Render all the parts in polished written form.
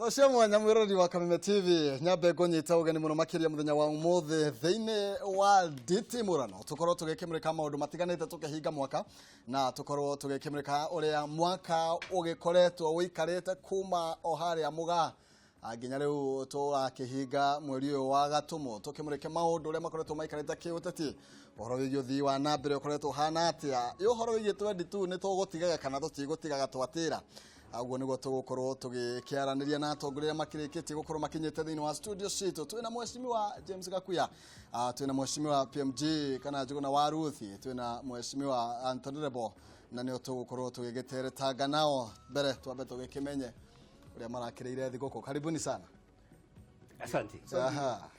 Ngatho cia mwanya mwĩroreri wa Kameme TV, nyambe ngũnyita ũgeni mũno makĩria mũthenya wa ũmũthĩ thĩinĩ wa DT Mũrano, tũkorwo tũgĩkĩmũrĩka maũndũ matiganĩte tũkĩhinga mwaka, na tũkorwo tũgĩkĩmũrĩka ũrĩa mwaka ũgĩkoretwo ũikarĩte kuma o harĩa mũgaa nginya rĩu tũrakĩhinga mweri ũyũ wa Gatumu, tũkĩmũrĩke maũndũ ũrĩa makoretwo maikarĩte kĩũteti, ũhoro wĩgiĩ ũthii wa na mbere ũkoretwo ũhana atĩa, ĩ ũhoro wĩgiĩ 22 nĩ tũgũtigaga kana tũtigũtigaga twatĩra. Ũguo nĩguo tũgũkorwo tũgĩkĩaranĩria na atongoria arĩa makĩrĩkĩtie gũkorwo makinyĩte thĩinĩ wa studio citũ. Twĩna mheshimiwa James Gakuya, twĩna mheshimiwa PMG kana Njuguna wa Ruth, twĩna mheshimiwa Anthony Rebo, na nĩo tũgũkorwo tũgĩgĩteretanga nao. Mbere twambe tũgĩkĩmenye ũrĩa marakĩrĩire thigũkũ. Karibuni sana. Asante. Aha.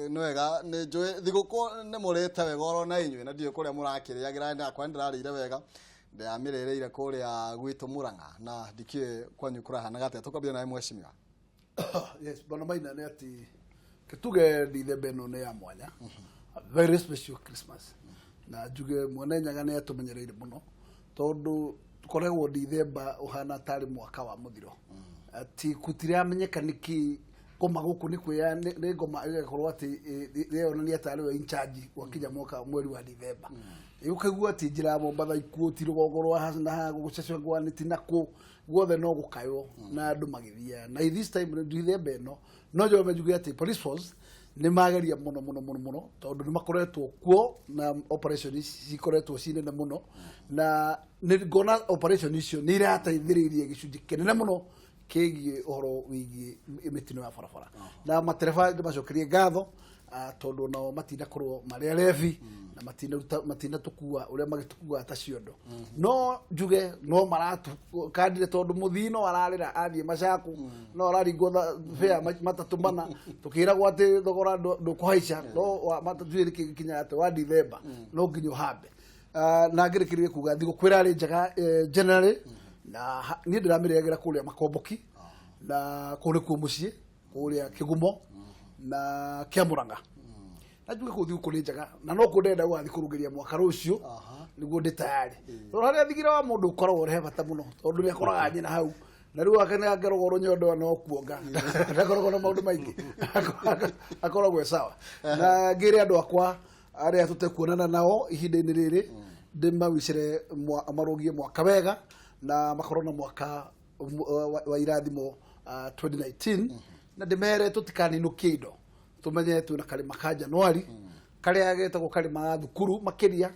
Nĩ wega, nĩ njũĩ thigũkũ nĩ mũrĩte wega oro na inyuĩ, na ndiũĩ kũrĩa mũrakĩrĩagĩra, nakwa nĩndĩrarĩire wega, ndĩramĩrĩrĩire kũrĩa gwitũ Mũrang'a, na ndikĩũĩ kwanyu kũrahanaga atĩa. Tũkwambia nawe mheshimiwa. Yes, bwana Maina, nĩ atĩ kĩtuge Dithemba ĩno nĩ ya mwanya, a very special Christmas, na njuge Mwene Nyaga nĩ atũmenyereire mũno, tondũ tũkoragwo Dithemba ũhana tarĩ mwaka wa mũthiro, atĩ gũtiramenyeka nĩkĩ ngoma gũkũ nĩ kwĩya nĩ ngoma ĩgakorwo atĩ ĩyonania tarĩ we in charge gwakinya mwaka mweri wa Dithemba. Ũkaigua atĩ njĩra ya Mombatha ikuũ ti rũgongo rwa haha na haha gũcecengwa nĩ ti nakũ guothe no gũkaywo na andũ magĩthiaga. Na this time Dithemba ĩno no njoe njuge atĩ police force nĩ mageria mũno mũno mũno mũno, tondũ nĩ makoretwo kuo na operation ici cikoretwo ci nene mũno, na nĩ ngona operation icio nĩ irateithĩrĩirie gĩcunjĩ kĩnene mũno kĩgiĩ ũhoro wĩgiĩ mĩtino ya barabara. Na matereba ndĩmacokerie ngatho, tondũ nao matinakorwo marĩ arebi na matinaruta matinatũkua ũrĩa magĩtũkuaga ta ciondo. No njuge no maratukandire, tondũ mũthii no ararĩra athiĩ macaku, no araringwo bĩa matatũ mana, tũkĩragwo atĩ thogora ndũkũhaica, no matatũ nĩkĩ gĩkinyaga atĩ wa Dithemba no nginya ũhambe. Na ngĩrĩkĩrĩrie kuga thigũkũ ĩrarĩ njega, generally, na niĩ ndĩramĩrĩagĩra kũrĩa Makomboki, na kũu nĩkuo mũciĩ, kũrĩa Kĩgumo na Kĩamũrang'a. Na njuge kũu thigũkũ nĩ njega, na no kuo ndĩrenda gũgathiĩ kũrugĩria mwaka rũciũ nĩguo ndĩ tayari, tondũ harĩa thigira wa mũndũ ũkoragwo ũrĩ he bata mũno, tondũ nĩ akoraga nyina hau na rĩu ake nĩ angerogwo rũnyondo no kuonga, ndakoragwo na maũndũ maingĩ, akoragwo e sawa. Na ngĩre andũ akwa arĩa tũtekuonana nao ihinda-inĩ rĩrĩ, ndĩmawicĩre marũgie mwaka wega na makorwo na mwaka wa irathimo 2019, na ndĩmere tũtikaninũkie indo, tũmenye twĩna karĩma ka Januari karĩa getagwo karĩma ga thukuru makĩria.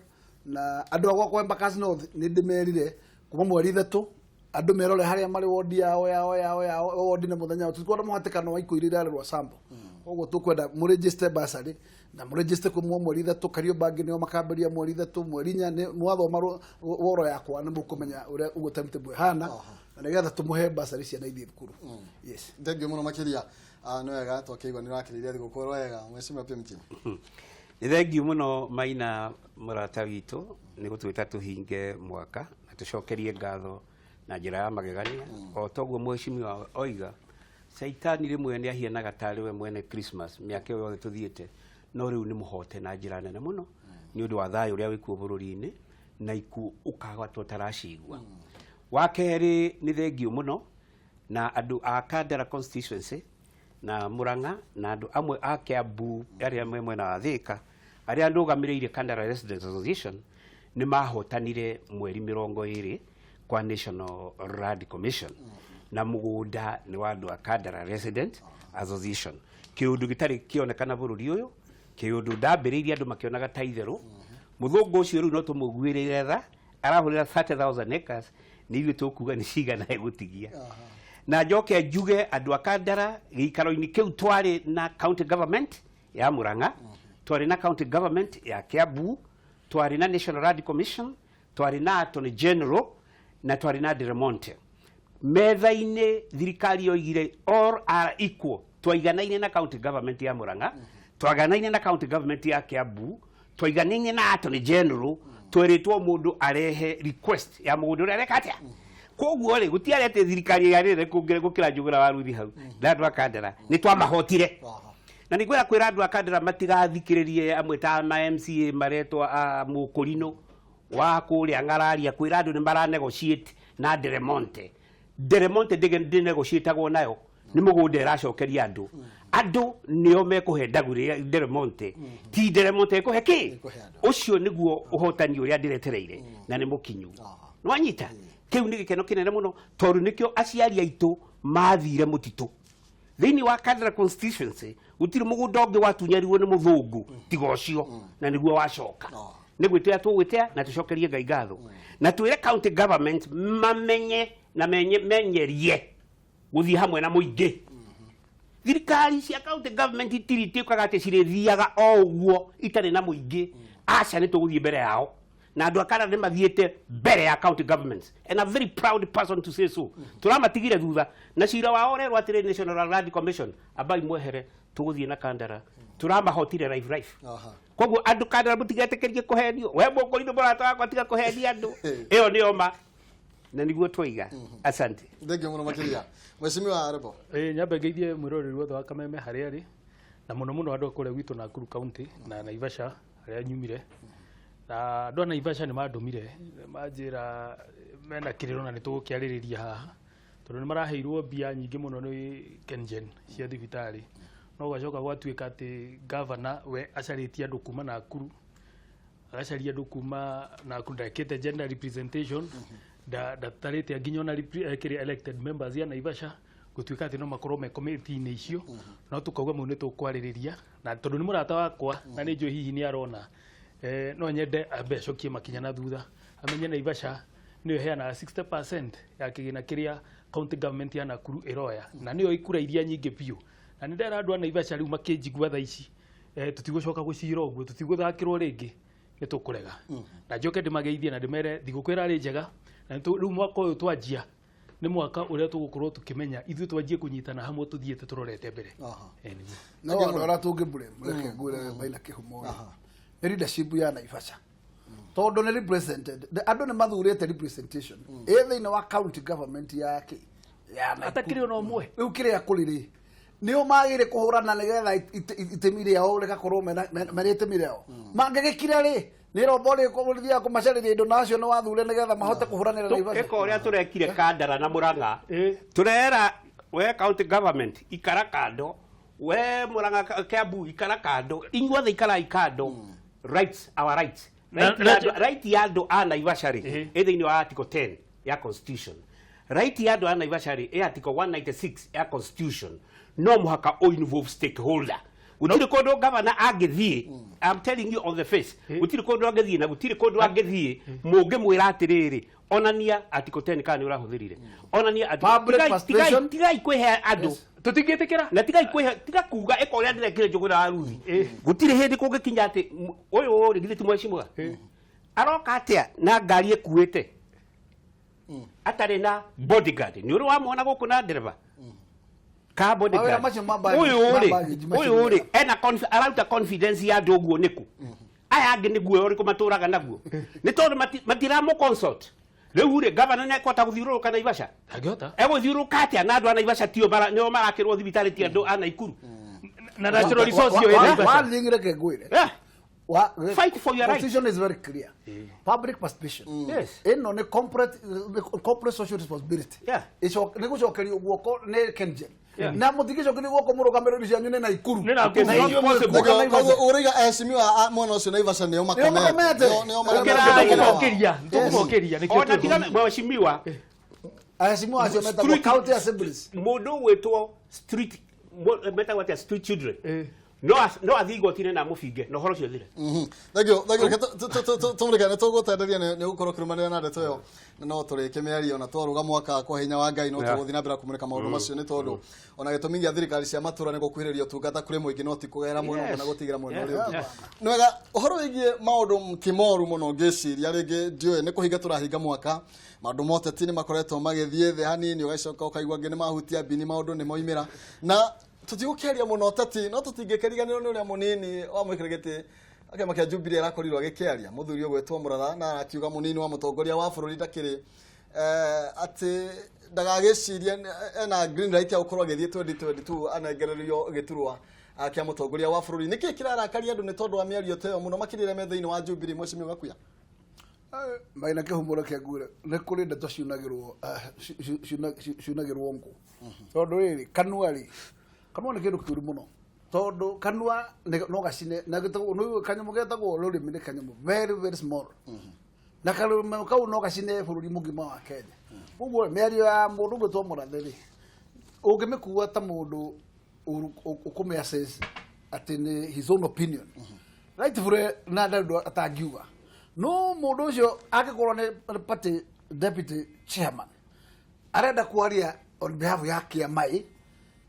Na andũ a gwakwa Embakasi North nĩ ndĩmerire kuma mweri 3 andũ merore harĩa marĩ wondi yao yao yao yao wondi na mũthenya wao, tũtikwenda mũhatĩkano wa ikuũ iria irarerwo sambo. Koguo tũkwenda mũregister bursary na mũregister kuma mweri 3. Kariobangi nĩo makambĩrĩria mweri 3, mweri 4 nĩ mwathoma woro yakwa nĩ mũkũmenya ũrĩa ũguo timetable ĩhana, na nĩgetha tũmũhe bursary ciana ithiĩ thukuru, yes. Thank you mũno makĩria. Nĩ wega twakĩigua nĩ ũrakĩrĩire thigũkũ wega, mheshimiwa PMG. Nĩ thengiũ mũno Maina mũrata witũ nĩ gũtwĩta tũhinge mwaka na tũcokerie ngatho na njĩra ya magegania. O toguo mheshimiwa oiga, caitani rĩmwe nĩ ahianaga tarĩ we mwene Christmas mĩaka ĩyo yothe tũthiĩte, no rĩu nĩ mũhote na njĩra nene mũno nĩ ũndũ wa thayũ ũrĩa wĩkuo bũrũri-inĩ na ikuũ ũkaga tũtaracigua. Wa kerĩ, nĩ thengiũ mũno na andũ a Kandara constituency na Murang'a na andũ amwe a Kiambu arĩa me mwena wa Thika arĩa ndũgamĩrĩire Kandara Residents Association nĩ mahotanire mweri 20 kwa National Land Commission, na mũgũnda nĩ wa andũ a Kandara Resident Association, kĩũndũ gĩtarĩ kĩonekana bũrũri ũyũ, kĩũndũ ndambĩrĩirie andũ makĩonaga ta itherũ. Mũthũngũ ũcio rĩu no tũmũguĩrĩre tha, arahũrĩra 30,000 acres, nĩ ithuĩ tũkuga nĩ cigana egũtigia. Na njoke njuge andũ a Kandara gĩikaro-inĩ kĩu twarĩ na county government ya Murang'a, twarĩ na county government ya Kiambu, twarĩ na National Land Commission, twarĩ na Attorney General na twarĩ na Del Monte metha-inĩ. Thirikari yoigire all are equal. Twaiganaine na county government ya Murang'a, twaganaine na county government ya Kiambu, twaiganaine na Attorney General. Tweritwo mundu arehe request ya mũgũnda ũrĩa areka atĩa. Koguo rĩ, gũtiarĩ atĩ thirikari ĩganĩre kũngĩre gũkĩra Njũgũra wa Ruthi hau na andũ a Kandara nĩ twamahotire. Na nĩ ngwenda kwĩra andũ a Kandara matigathikĩrĩrie amwe ta ma MCA maretwo a Mũkũrinũ wa kũrĩa ng'araria kwĩra andũ nĩ mara negotiate na Del Monte. Del Monte ndĩ negotiatagwo nayo. Nĩ mũgũnda ĩracokeria andũ. Andũ nĩo mekũhe Ndagurĩ Nderemonte, ti Nderemonte ĩkũhe kĩ. Ĩkũhe andũ. Ũcio nĩguo ũhotani ũrĩa ndĩretereire na nĩ mũkinyu. Nĩwanyita, kĩu nĩ gĩkeno kĩnene mũno tondũ nĩkĩo aciari aitũ mathire mũtitũ. Thĩinĩ wa Kandara constituency gũtirĩ mũgũnda ũngĩ watunyarirwo nĩ mũthũngũ tiga ũcio, na nĩguo wacoka. Nĩ gwĩtĩa tũgwĩtĩa na tũcokerie Ngai ngatho na twĩre county government mamenye na menyerie gũthiĩ hamwe na mũingĩ. Thirikari cia county government itirituĩkaga atĩ cirĩthiaga o ũguo itarĩ na mũingĩ. Aca, nĩ tũgũthiĩ mbere yao, na andũ a Kandara nĩ mathiĩte mbere ya county governments, and I'm very proud person to say so. Tũramatigire thutha na cira wao ũrerwo atĩrĩ, National Land Commission, ambai mwehere, tũgũthiĩ na Kandara. Tũramahotire life life. Koguo andũ Kandara, mũtigetĩkĩrie kũhenio. We mũkũrinũ, mũrata wakwa, tiga kũhenia andũ. Ĩyo nĩyo ma na nĩguo twaiga. Asante. Thengiũ mũno makĩria, Mheshimiwa Rebo. Ĩĩ, nyambe ngeithie mwĩroreri wothe wa Kameme harĩa arĩ, na mũno mũno andũ a kũrĩa gwitũ Nakuru County na Naivasha harĩa nyumire. Na andũ a Naivasha nĩ mandũmire manjĩra mena kĩrĩro na nĩ tũgũkĩarĩrĩria haha, tondũ nĩ maraheirwo mbia nyingĩ mũno nĩ KenGen cia thibitarĩ, no gwacoka gwatuĩka atĩ gavana we acarĩtie andũ kuma Nakuru, agacaria andũ kuma Nakuru, ndekĩte gender representation, ndatarĩte nginya ona kĩrĩa elected members ya Naivasha gũtuĩka atĩ no makorwo me committee-inĩ icio. No tũkauga mau nĩ tũkwarĩrĩria, na tondũ nĩ mũrata wakwa na nĩ njũĩ hihi nĩ arona, no nyende ambe acokie makinya na thutha, amenye Naivasha nĩyo ĩheanaga 60% ya kĩgĩna kĩrĩa county government ya Nakuru ĩroya, na nĩyo ikura iria nyingĩ biũ. Na nĩ ndera andũ a Naivasha rĩu makĩnjigua thaa ici, tũtigũcoka gũcira ũguo, tũtigũthakĩrwo rĩngĩ, nĩ tũkũrega. Na njoke ndĩmageithie na ndĩmere thigũkũ ĩrarĩ njega, na rĩu mwaka ũyũ twanjia nĩ mwaka ũrĩa tũgũkorwo tũkĩmenya ithuĩ twanjie kũnyitana hamwe, tũthiĩte tũrorete mbere. Nĩguo. No andũ arĩa tũngĩmbure mũreke ngwĩre, Maina, kĩhumo rĩ, nĩ leadership ya Naivasha, tondũ nĩ represented. Andũ nĩ mathurĩte representation ĩ thĩinĩ wa county government ya kĩ ya Nakuru. Atakĩrĩ ona ũmwe. Rĩu kĩrĩa kũrĩ rĩ, nĩo magĩrĩ kũhũrana nĩgetha itemi rĩao rĩgakorwo marĩ itemi rĩao. Mangĩgĩkira rĩ, nĩ rombo rĩthiaga kũmacarĩria indo, na acio nĩ wathure nĩgetha mahote kũhũranĩra Naivasha. Ĩka ũrĩa tũrekire Kandara na Murang'a. Tũrera we county government ikara kando, we Murang'a, Kiambu ikara kando, inyuothe ikarai kando. Rights, our rights. Right right ya andũ a Naivasha rĩ, ĩ thĩinĩ wa article 10 ya constitution. Right ya andũ a Naivasha rĩ, ĩ article 196 ya constitution. No mũhaka ũ involve stakeholder. Gũtirĩ kũndũ gavana angĩthiĩ, I'm telling you on the face, gũtirĩ kũndũ angĩthiĩ na gũtirĩ kũndũ angĩthiĩ mũngĩmwĩra atĩrĩrĩ, onania article 10 kana nĩ ũrahũthĩrire, onania article- Public participation. Tigai kwĩhe andũ. Tũtingĩtĩkĩra. Na tigai kwĩhe, tiga kuga ĩka ũrĩa ndĩrekire Njũgũna wa Ruthi. Gũtirĩ hĩndĩ kũngĩkinya atĩ ũyũ rĩ, githĩ ti mheshimiwa aroka atĩa na ngari ĩkuĩte atarĩ na bodyguard? Nĩ ũrĩ wamwona gũkũ na ndereba ka bodyguard? Mawĩra macio ma Ũyũ ma rĩ, baggage macio ũyũ nĩ rĩ, ena araruta confidence ya andũ ũguo nĩkũ? Aya angĩ nĩ guoya ũrĩkũ matũraga naguo? Nĩ tondũ matiramũ consult. Rĩu rĩ, gavana nĩ ekũhota gũthiũrũrũka Naivasha? Ndangĩhota. Egũthiũrũrũka atĩa na andũ a Naivasha tio nĩo marakĩrwo thibitarĩ, ti andũ a Naikuru? Na natural resource ĩyo ĩ Naivasha. One thing reke ngwĩre. Fight for your right. Constitution is very clear. Public participation. Ĩno nĩ corporate social responsibility. Nĩ gũcokerio guoko nĩ KenGen. Na mũtingĩcokerio guoko mũrũgamĩrĩri cianyu nĩ Naikuru. Nĩ Nakuru. Na It is inyuĩ not possible. mwĩkuoka Naivasha. Koguo ũraiga eheshimiwa a mwena ũcio Naivasha nĩo Nĩo makomete. Nĩo Ũkĩrai. Tũkũmokĩria, tũkũmokĩria nĩkĩo Ona twĩho. tiga mheshimiwa. Aheshimiwa acio metagwo county assemblies. Mũndũ ũgwĩtwo street metagwo atĩa, street children, no athiĩ igoti-inĩ na amũbinge na ũhoro ũcio ũthire. Thank you, thank you. Reke tũmũrĩke, nĩ tũgũtenderia nĩ gũkorwo kĩrũmanĩrĩra na ndeto ĩyo, na no tũrĩkĩmĩaria ona twarũga mwaka kwa hinya wa Ngai. No tũgũthiĩ na mbere kũmũrĩka maũndũ macio, nĩ tondũ ona gĩtũmi gĩa thirikari cia matũra nĩ gũkuhĩrĩria ũtungata kũrĩ mũingĩ, no ti kũgera mwena ũmwe na gũtigĩra mwena ũrĩa ũngĩ. Nĩ wega, ũhoro wĩgiĩ maũndũ ti moru mũno ngĩciria rĩngĩ ndiũĩ nĩ kũhinga tũrahinga mwaka, maũndũ ma ũteti nĩ makoretwo magĩthiĩ thĩ hanini, ũgacoka ũkaigua angĩ nĩ mahutia mbini, maũndũ nĩ moimĩra, na tũtigũkĩaria mũno ũteti, no tũtingĩkĩriganĩrwo nĩ ũrĩa mũnini wa mwĩkĩra gĩtĩ kĩama kĩa Jubilee arakorirwo agĩkĩaria, mũthuri ũgwĩtwo Mũratha, na akiuga mũnini wa mũtongoria wa bũrũri ndakĩrĩ atĩ ndagagĩcirie ena green light ya gũkorwo agĩthiĩ 2022 anengererio gĩturwa kĩa mũtongoria wa bũrũri. Nĩkĩ kĩrarakaria andũ nĩ tondũ wa mĩario ta ĩyo, mũno makĩria arĩa me thĩinĩ wa Jubilee, Mheshimiwa Gakuya? Maina kĩhumo reke ngwĩre nĩ kũrĩ ndeto ciunagĩrwo ciunagĩrwo ngũ tondũ rĩrĩ kanua rĩ kanua nĩ kĩndũ kĩũru mũno tondũ kanua no gacine na gĩtagwo nĩ kanyamũ getagwo rũrĩmĩ nĩ kanyamũ very very small na karũrĩmĩ kau no gacine bũrũri mũgima wa Kenya. Ũguo mĩario ya mũndũ ũgwĩtwo Mũrathe rĩ ũngĩmĩkua ta mũndũ ũkũmĩ assess atĩ nĩ his own opinion rightfully na ndarĩ ũndũ atangiuga no mũndũ ũcio angĩkorwo nĩ party deputy chairman arenda kwaria on behalf ya kĩama ĩ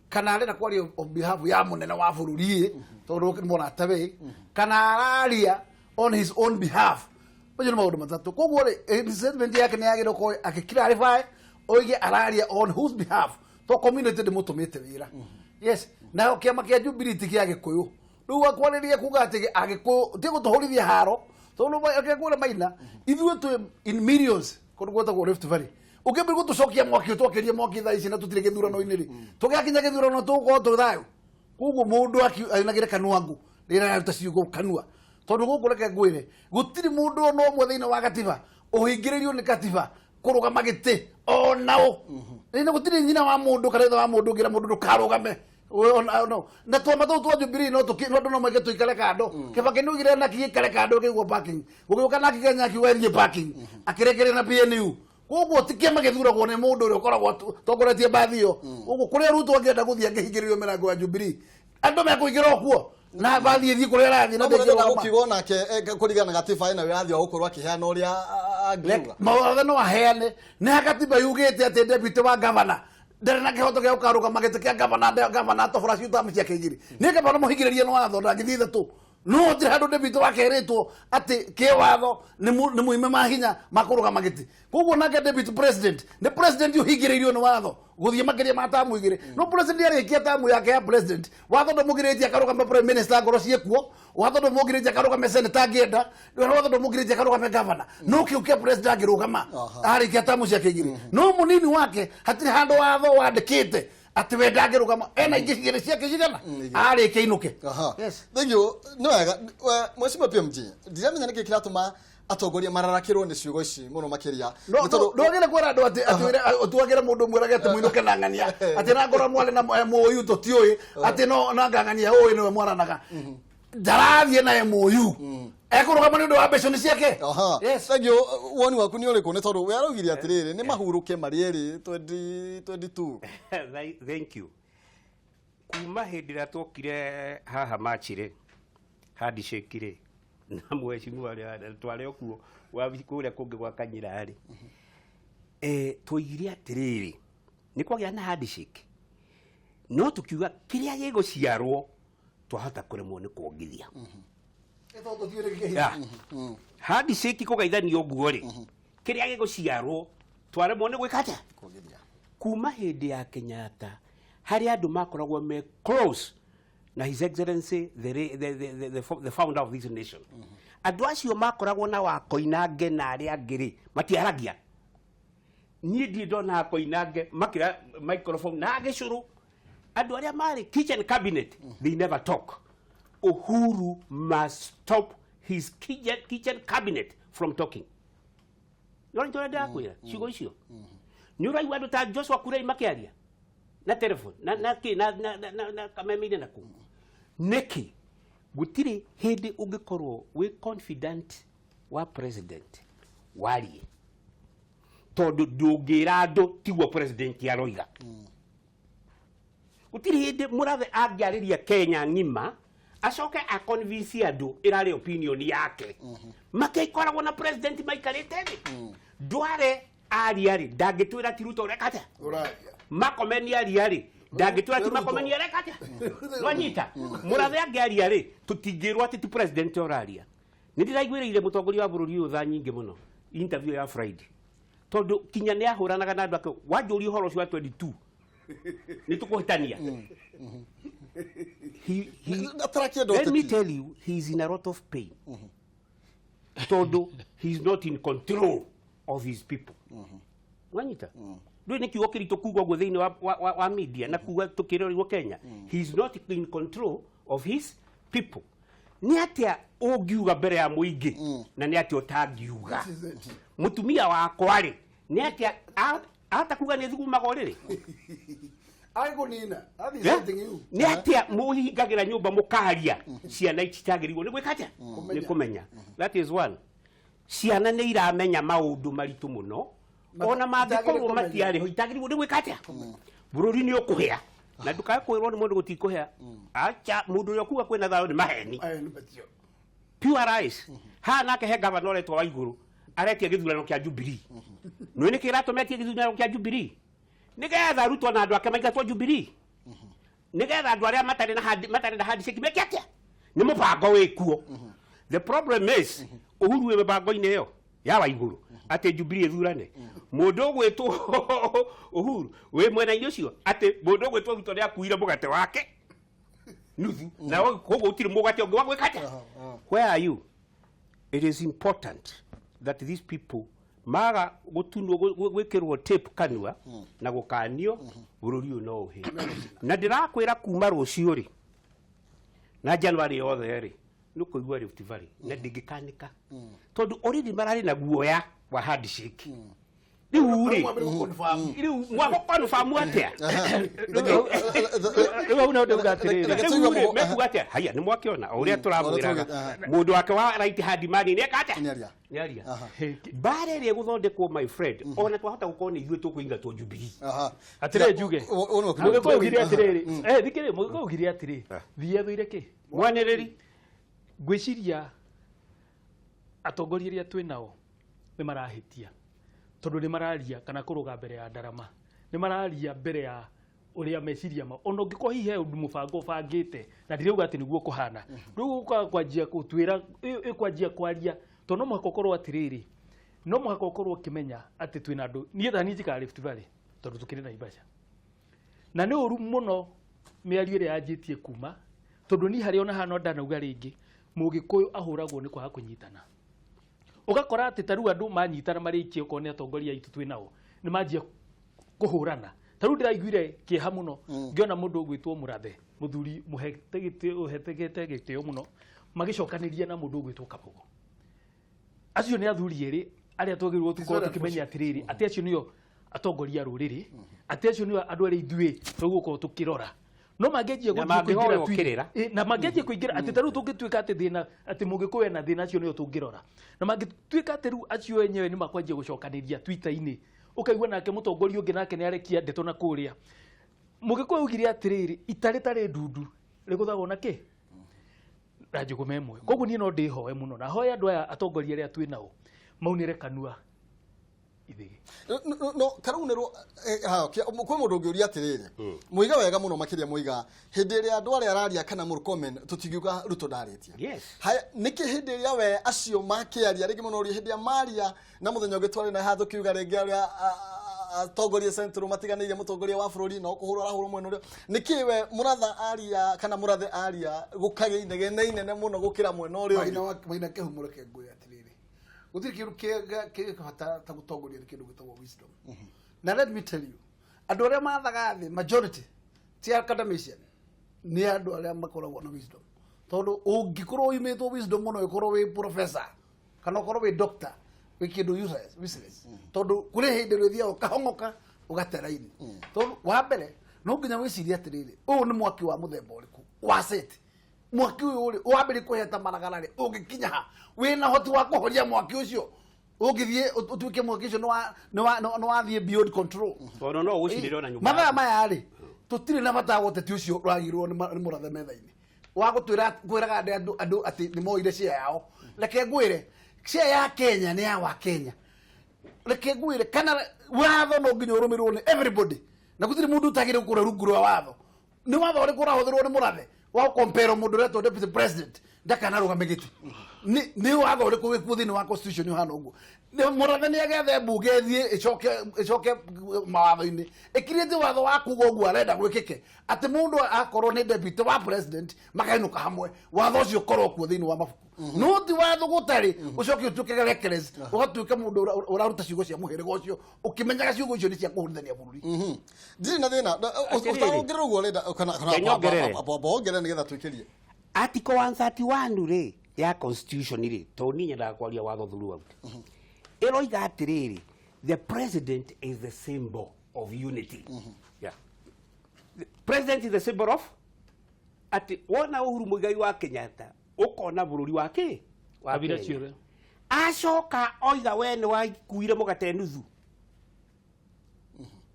kana arenda kwaria on behalf ya mũnene wa bũrũri ĩ tondũ nĩ mũrata we kana araria on his own behalf. Macio nĩ maũndũ matatũ. Koguo rĩ statement yake nĩ yagĩrĩirwo gũkorwo akĩ-clarify oige araria on whose behalf to community ndĩmũtũmĩte wĩra. Yes, na kĩama kĩa Jubilee ti kĩa Gĩkũyũ. Rĩu akwarĩria kuga atĩ Agĩkũyũ ti gũtũhũrithia haro tondũ reke ngwĩre Maina ithuĩ twĩ in millions kũndũ gwĩtagwo Rift Valley. Ũkĩambia gũtũcokia mwaki ũtwakĩrie mwaki thaa ici na tũtirĩ gĩthurano-inĩ rĩ tũgĩakinya gĩthurano tũgũkorwo twĩ thayũ. Koguo mũndũ ainagĩre kanua ngũ rĩrĩa araruta ciugo kanua tondũ gũkũ reke ngwĩre gũtirĩ mũndũ ona ũmwe thĩinĩ wa gatiba ũhingĩrĩirio nĩ katiba kũrũgama gĩtĩ onao nĩ gũtirĩ nyina wa mũndũ kana ithe wa mũndũ ũngĩra mũndũ ndũkarũgame. No na twama tũu twa Jubilee no tũki no andũ no maige tũikare kando. Kibaki nĩ oigire naki gĩikare kando kĩigwo parking gũgĩũka naki Kenya akiuga ĩthiĩ parking akĩrekereria na PNU. Koguo ti kĩama gĩthuragwo nĩ mũndũ ũrĩa ũkoragwo tongoretie mbathi ĩyo. Koguo kũrĩa Ruto angĩenda gũthiĩ angĩhingĩrĩrio mĩrango ya Jubilee andũ mekũingĩra o kuo na mbathi ĩthiĩ kũrĩa ĩrathiĩ na no mũrenda ndĩngĩrũgama. Gũkiuga onake kũringana na gatiba ĩna wĩyathi wa gũkorwo akĩheana ũrĩa angiuga. Mawatho no aheane nĩ gatiba yugĩte atĩ deputy wa governor ndarĩ na kĩhoto gĩa gũkarũgama gĩtĩ kĩa governor governor atobora ciutamu ciake igĩrĩ nĩ gavana mũhingĩrĩrie nĩ watho ndangĩthiĩ ithatũ no gũtirĩ handũ deputy wakerĩtwo atĩ kĩwatho nĩ mũime mahinya ma kũrũgama gĩtĩ. Koguo nake deputy president nĩ president ũhingĩrĩirio nĩ watho gũthiĩ makĩria ma tamu igĩrĩ no president arĩkia tamu yake ya president watho ndũmũgirĩtie akarũgame prime minister ngoro ciĩkuo watho ndũmũgirĩtie akarũgame senator angĩenda watho ndũmũgirĩtie akarũgame governor no kĩu kĩa president angĩrũgama arĩkia tamu ciake igĩrĩ no mũnini wake hatirĩ handũ watho wandĩkĩte atĩ we ndangĩrũgama ena ingĩ igĩrĩ ciake cigana arĩkia inũke. Yes. Thank you. Nĩ wega. Mheshimiwa PMG, ndiramenya nĩkĩ kĩratũma atongoria mararakĩrwo nĩ ciugo ici mũno makĩria. No Nĩ tondũ- ndwagĩre kwĩra andũ atĩ atĩ twagĩre mũndũ mwĩrage atĩ mũinũke na ng'ania atĩ na ngorwo mwarĩ na MOU tũtiũĩ atĩ no na ngang'ania ũĩ nĩwe mwaranaga ndarathiĩ na MOU ekũrũgama nĩ ũndũ wa ambition ciake. Yes. Thank you. Woni waku nĩ ũrĩkũ nĩ tondũ we araugire atĩrĩrĩ nĩ mahurũke marĩ erĩ 2022. Thank you. Kuma hĩndĩ ĩrĩa twokire haha March rĩ handshake rĩ na mheshimiwa rĩ twarĩ o kuo wabici kũrĩa kũngĩ gwa Kanyira rĩ twoigire atĩrĩrĩ nĩ kwagĩa na handshake no tũkiuga kĩrĩa gĩgũciarwo twahota kũremwo nĩ kuongithia. Tondũ tũtiũĩ nĩkĩ. Ya. Handshake kũgeithania ũguo rĩ kĩrĩa gĩgũciarwo twaremwo nĩ gwĩka atĩa? Kuongithia. Kuma hĩndĩ ya Kenyatta harĩa andũ makoragwo me close na His Excellency the founder of this nation andũ acio makoragwo na wakoinange na arĩa angĩ rĩ matiaragia. Niĩ ndirĩ ndona akoinange makĩra microphone na gĩcũrũ andũ arĩa marĩ kitchen cabinet they never talk. Uhuru must stop his kitchen cabinet from talking. No nĩ tũrĩa ndĩrakwĩra ciugo icio nĩ ũraigua andũ ta Joshua Kurei makĩaria na telephone na kĩ na kameme-inĩ na kũu nĩkĩ gũtirĩ hĩndĩ ũngĩkorwo wĩ confident wa president warie tondũ ndũngĩra andũ tiguo president aroiga. Gũtirĩ hĩndĩ mũrathe angĩarĩria Kenya ng'ima acoke aconvince andũ ĩrarĩ opinion yake makĩkoragwo na president maikarĩte thĩ ndware aria rĩ ndangĩtwĩra ti Ruto ũreka atĩa. Ũraria. Makomeni aria rĩ ndangĩtwĩra ti Ruto. Makomeni areka atĩa nwanyita mũrathe angĩaria rĩ tũtingĩrwo atĩ ti president ũraria. Nĩ ndĩraiguĩrĩire mũtongoria wa bũrũri ũyũ thaa nyingĩ mũno interview ya Friday tondũ kinya nĩ ahũranaga na andũ ake wanjũria ũhoro ũcio wa 22 nĩ tũkũhĩtania. Atarakĩenda Let me ũteti. tell you, he is in a lot of pain tondũ he is not in control of his people. Wanyita ndũĩ nĩ kiugo kĩritũ kuga ũguo thĩinĩ wa media na kuga tũkĩrorwo Kenya. He is not in control of his people. Nĩ atĩa ũngiuga mbere ya mũingĩ na nĩ atĩa ũtangiuga? Mũtumia wakwa rĩ, nĩ atĩa ahota kuga nĩ thugumaga ũrĩrĩ? Agĩkũnina athiĩ Eh? setting you. Nĩ atĩa mũhingagĩra nyũmba mũkaria ciana ititagĩrĩirwo nĩ gwĩka atĩa, nĩ kũmenya? That is one. Ciana nĩ iramenya maũndũ maritũ mũno ona mangĩkorwo itagĩrĩirwo matiarĩ ho, itagĩrĩirwo nĩ gwĩka atĩa. Bũrũri nĩ ũkũhĩa na ndũkae kwĩrwo nĩ mũndũ gũtikũhĩa. Acha, mũndũ ũrĩa ũkuga kwĩna thayũ nĩ maheni. Aya nĩ betio. Pure lies. Haha nake he gavana ũretwo wa igũrũ aretia gĩthurano kĩa Jubilee. Nĩ nĩkĩ kĩratũma etie gĩthurano kĩa Jubilee? Nĩgetha Ruto na andũ ake maingatwo Jubilee, nĩgetha andũ arĩa matarĩ na handi, matarĩ na handshake meke atĩa? Nĩ mũbango wĩkuo. The problem is Uhuru wĩ mĩbango-inĩ ĩyo ya wa igũrũ atĩ Jubilee ĩthurane. Mũndũ ũgwĩtwo Uhuru wĩ mwena-inĩ ũcio atĩ mũndũ ũgwĩtwo Ruto nĩ akuire mũgate wake nuthu na koguo gũtirĩ mũgate ũngĩ wa gwĩka atĩa. Where are you? It is important that these people maga gutunwo, gwikirwo tape kanua na gukanio. Bururi uyu no uhe na ndirakwira kuma rucio ri na January yothe ri nĩ kũigua Rift Valley na ndingĩkanĩka tondũ already mararĩ na guoya wa handshake. Rĩu rĩ, rĩu mwago confirm atĩa? Rĩu hau no ndauga atĩrĩrĩ. Reke Rĩu tũigue rĩ, mekuga atĩa? Haya, nĩ mwakĩona o ũrĩa tũramwĩraga. Mũndũ wake wa right hand man nĩ eka atĩa? Nĩaria. Nĩaria. Mbara ĩrĩa ĩgũthondekwo, my friend, ona twahota gũkorwo nĩ ithuĩ tũkũingatwo Jubilee. Atĩrĩrĩ, njuge mũgĩkũyũ ugire atĩrĩrĩ, thikĩrĩ, mũgĩkũyũ ugire atĩrĩ, thiĩ thũire kĩ mwanĩrĩri. Ngwĩciria atongoria arĩa twĩ nao nĩ marahĩtia tondũ nĩ mararia kana kũrũga mbere ya ndarama, nĩ mararia mbere ya ũrĩa meciria mao, ona ũngĩkorwo hihi he ũndũ mũbango ũbangĩte na ndirauga atĩ nĩguo kũhana. Rĩu ũkaga kwanjia gũtuĩra, ĩkwanjia kwaria tondũ no mũhaka ũkorwo atĩrĩrĩ, no mũhaka ũkorwo ũkĩmenya atĩ twĩna andũ. Niĩ ta niĩ njikaraga Rift Valley tondũ tũkĩrĩ Naivasha, na nĩ ũru mũno mĩario ĩrĩa yanjĩtie kuma tondũ niĩ harĩa ona hana ndanauga rĩngĩ mũgĩkũyũ ahũragwo nĩ kwaga kũnyitana. Ũgakora atĩ ta rĩu andũ manyitana marĩ aingĩ, okorwo nĩ atongoria aitũ twĩ nao, nĩ manjia kũhũrana. Ta rĩu ndĩraiguire kĩeha mũno ngĩona mũndũ ũgwĩtwo Mũrathe, mũthuri mũhete gĩtĩo, ũhetegete gĩtĩo mũno, magĩcokanĩria na mũndũ ũgwĩtwo Kabogo. Acio nĩ athuri erĩ arĩa twagĩrĩirwo tũkorwo tũkĩmenya atĩrĩrĩ, atĩ acio nĩo atongoria a rũrĩrĩ, atĩ acio nĩo andũ arĩa ithuĩ tũgũkorwo tũkĩrora, no mangĩanjia Na gũthiĩ kũingĩra mangĩhoywo kĩrĩra. Na mangĩanjia kũingĩra atĩ ta rĩu tũngĩtuĩka atĩ thĩna atĩ mũgĩkũyũ ena thĩna, acio nĩo tũngĩrora, na mangĩtuĩka atĩ rĩu acio enyewe nĩ makwanjia gũcokanĩria Twitter-inĩ, ũkaigua nake mũtongoria ũngĩ nake nĩ arekia ndeto na kũrĩa. Mũgĩkũyũ augire atĩrĩrĩ, ita rĩtarĩ ndundu rĩgũthagwo na kĩ na njũgũma ĩmwe. Koguo niĩ no ndĩhoe mũno na hoe andũ aya atongoria arĩa twĩ nao maunĩre kanua ithigi. No karau nä kwä må ndå å ngä å ria atä rä rä muiga wega må no makä ria muiga hä ndä ä rä a andå arä a araria kana Murkomen tũtingiuga Ruto ndarĩtie. Haya, nĩkĩ hĩndĩ ĩrĩa we acio makĩaria rĩngĩ mũno ũrĩa hĩndĩ ĩrĩa maria na mũthenya ũngĩ twarĩ na haha tũkiuga rĩngĩ arĩa atongoria Central matiganĩirie mũtongoria wa bũrũri no kũhũrwo arahũrwo mwena ũrĩa, nĩkĩ we mũratha aria kana mũrathe aria gũkagĩa inegene inene mũno gũkĩra mwena ũrĩa ũngĩ? Maina maina kĩhumo, reke ngwĩre atĩrĩrĩ, gũtirĩ kĩndũ kĩega kĩ bata ta gũtongoria nĩ kĩndũ gĩtagwo wisdom. Na let me tell you, andũ arĩa mathaga thĩ majority ti academician, nĩ andũ arĩa makoragwo na wisdom, tondũ ũngĩkorwo ũimĩtwo wisdom mũno, ũkorwo wĩ professor kana ũkorwo wĩ doctor, wĩ kĩndũ useless, useless. Tondũ kũrĩ hĩndĩ ũrĩthiaga ũkahong'oka ũgate raini. Tondũ wa mbere no nginya wĩcirie atĩrĩrĩ, ũyũ nĩ mwaki wa mũthemba ũrĩkũ wacĩte mwaki ũyũ rĩ, wambĩrĩria kũheta maragara rĩ, ũngĩkinya ha wĩna hoti wa kũhoria mwaki ũcio ũngĩthiĩ ũtuĩke mwaki ũcio nĩ wathiĩ beyond control. Tondũ no ũgũcinĩre ona nyũmba Mathaa yaku. maya rĩ, tũtirĩ na bata wa ũteti ũcio ũragirwo nĩ mũrathe metha-inĩ wa gũtwĩra kwĩraga andũ atĩ nĩ moire share yao. Reke ngwĩre, share ya Kenya nĩ ya wa Kenya. Reke ngwĩre, kana watho no nginya ũrũmĩrĩrwo nĩ everybody, na gũtirĩ mũndũ ũtagĩrĩire gũkorwo rungu rwa watho. Nĩ watho ũrĩkũ ũrahũthĩrwo nĩ mũrathe wa gũkompero mũndũ ũretwo deputy president ndakanarũgame gĩtĩ? Nĩ watho ũrĩkũ wĩkuo thĩinĩ wa constitution ũhana ũguo? Nĩ mũrathe nĩ agethe mbunge ĩthiĩ ĩcoke mawatho-inĩ ĩkirĩte watho wa kuga ũguo arenda gwĩkĩke, atĩ mũndũ akorwo nĩ deputy wa president makainũka hamwe. Watho ũcio ũkorwo kuo thĩinĩ wa mabuku, no ti watho gũtarĩ ũcoke ũtuĩke reckless, ũgatuĩka mũndũ ũraruta ciugo cia mũhĩrĩga ũcio ũkĩmenyaga ciugo icio nĩ cia kũhũrithania bũrũri. Ndirĩ na thĩna. Atĩrĩrĩ. Ũtarongerera ũguo ũrenda kana Reke nyongerere. wongerere nĩgetha twĩkĩrie. Article 131 rĩ ya constitution rĩ, tondũ niĩ nyendaga kwaria watho throughout, ĩroiga atĩrĩrĩ, the president is the symbol of unity. Yeah. The president is the symbol of atĩ wona Uhuru Muigai wa Kenyatta ũkona bũrũri wa kĩ wa Kabira Kenya. ciothe. Acoka oiga we nĩ wakuire mũgate nuthu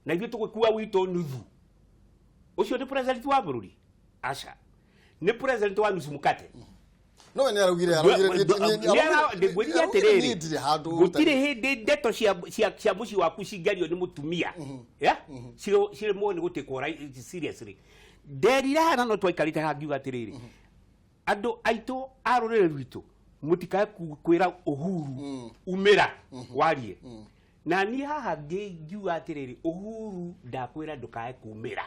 na ithuĩ tũgĩkua witũ nuthu. Ũcio nĩ president wa bũrũri? Aca, nĩ president wa nusu mkate. No we nĩ araugire Ndĩngwĩrire atĩrĩrĩ, niĩ ndirĩ handũ. Gũtirĩ hĩndĩ ndeto cia mũciĩ waku cingĩario nĩ mũtumia ya ciremwo nĩ gũtĩkwo seriously. Nderire hana no twaikarĩte haha ngiuga atĩrĩrĩ, andũ aitũ a rũrĩrĩ rwitũ mũtikae kwĩra Uhuru umĩra warie. Na niĩ haha ngiuga atĩrĩrĩ, Uhuru, ndakwĩra ndũkae kumĩra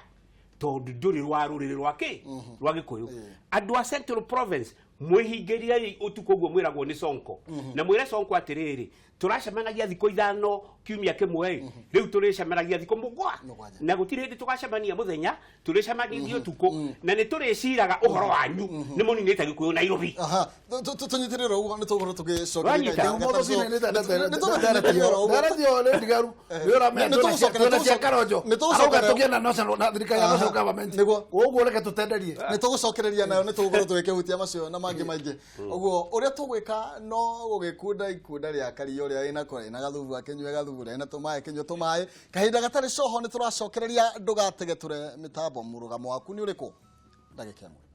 tondũ ndũrĩ rwa rũrĩrĩ rwa kĩ rwa Gĩkũyũ. Andũ a Central Province, mwĩhingĩriei ũtukũ ũguo mwĩragwo nĩ Sonko, na mwĩre Sonko atĩrĩrĩ, tũracemanagia thikũ 5 kiumia kĩmwe ĩ, rĩu tũrĩcemanagia thikũ 7. Na gũtirĩ hĩndĩ tũgacemania mũthenya, tũrĩcemanagia ũtukũ na nĩ tũrĩciraga ũhoro wanyu nĩ mũninĩte Gĩkũyũ Nairobi. Aha, tũnyitĩrĩre ũguo nĩ tũgũkorwo Wanyita. tũgĩcokeria. Nderetio nĩ ndigaru nĩ ũramenya twĩna cia Karonjo arauga tũgĩe na national na thirikari ya national government. Nĩguo. Ũguo reke tũtenderie. Nĩ tũgũcokereria nayo, nĩ tũgũkorwo tũgĩkĩhutia macio na mangĩ maingĩ. Ũguo ũrĩa tũgwĩka no gũgĩkunda ikunda rĩa karia ũrĩa ĩnako ĩna gathubu akĩnyue gathubu, ũrĩa ĩna tũmaĩ akĩnyue tũmaĩ. Kahinda gatarĩ coho nĩ tũracokereria, ndũgatege tũre mĩtambo. Mũrũgamo waku nĩ ũrĩkũ? Ndagĩka ĩmwe.